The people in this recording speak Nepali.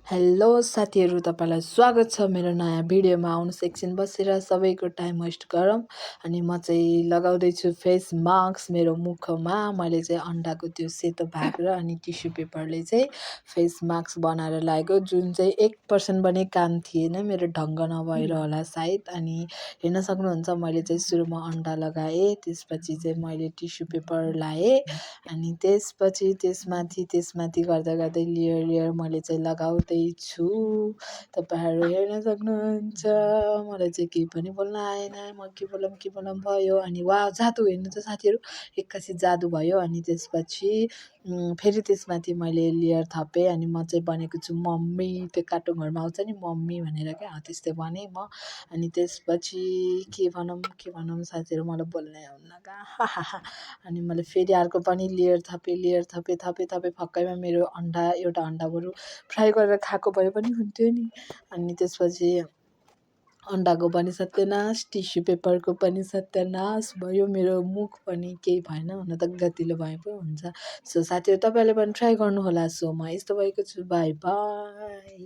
हेलो साथीहरू, तपाईँलाई स्वागत छ मेरो नयाँ भिडियोमा। आउनुहोस् एकछिन बसेर सबैको टाइम वेस्ट गरौँ। अनि म चाहिँ लगाउँदैछु फेस मास्क मेरो मुखमा। मैले चाहिँ अन्डाको त्यो सेतो भाग र अनि टिस्यु पेपरले चाहिँ फेस मास्क बनाएर लगाएको, जुन चाहिँ 1% पनि काम थिएन, मेरो ढङ्ग नभएर होला सायद। अनि हेर्न सक्नुहुन्छ, मैले चाहिँ सुरुमा अन्डा लगाएँ, त्यसपछि चाहिँ मैले टिस्यु पेपर लाएँ, अनि त्यसपछि त्यसमाथि गर्दा गर्दै लेयर मैले चाहिँ लगाउँदै छु। तपाईँहरू हेर्न सक्नुहुन्छ, मलाई चाहिँ केही पनि बोल्न आएन, म के बोलौँ भयो। अनि वाह, जादु हेर्नु त साथीहरू, एक्कासी जादु भयो। अनि त्यसपछि फेरि त्यसमाथि मैले लेयर थपेँ। अनि म चाहिँ बनेको छु मम्मी, त्यो कार्टुन घरमा आउँछ नि मम्मी भनेर, क्या त्यस्तै बनेँ म। अनि त्यसपछि के भनौँ साथीहरू, मलाई बोल्नै आउन्न कहाँ। अनि मैले फेरि अर्को पनि लेयर थपेँ फक्कैमा मेरो एउटा अन्डा बरु फ्राई गरेर खाएको भए पनि हुन्थ्यो नि। अनि त्यसपछि अन्डाको पनि सत्यानाश, टिस्यु पेपरको पनि सत्यानाश भयो, मेरो मुख पनि केही भएन, हुन त गतिलो भए पो हुन्छ। सो साथीहरू, तपाईँहरूले पनि ट्राई गर्नुहोला। सो म यस्तो भएको छु, बाई बाई।